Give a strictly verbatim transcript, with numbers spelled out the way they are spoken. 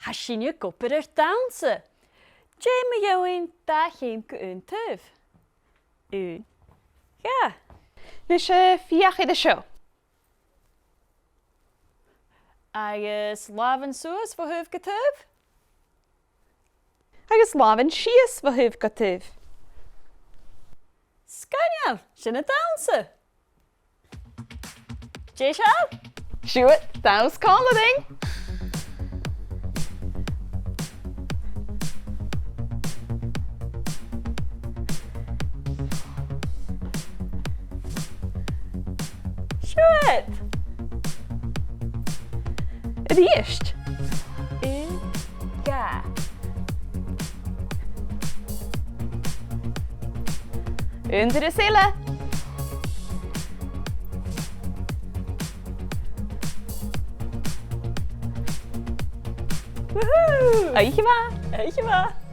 Tha sinne ag obair air dannsa. Dè mu dheidhinn dà cheum gu aon taobh? Aon, dhà. Nise, feuch air an seo. Agus làmhan suas bho thaobh gu taobh. Agus làmhan sìos bho thaobh gu taobh. Sgoinneil, sin an dannsa. Deiseil? Siuthad, dannsa còmhla rinn. Siuthad! A-rithist. Aon, dhà. Aon turas eile. Woohoo! Oidhche mhath! Oidhche mhath!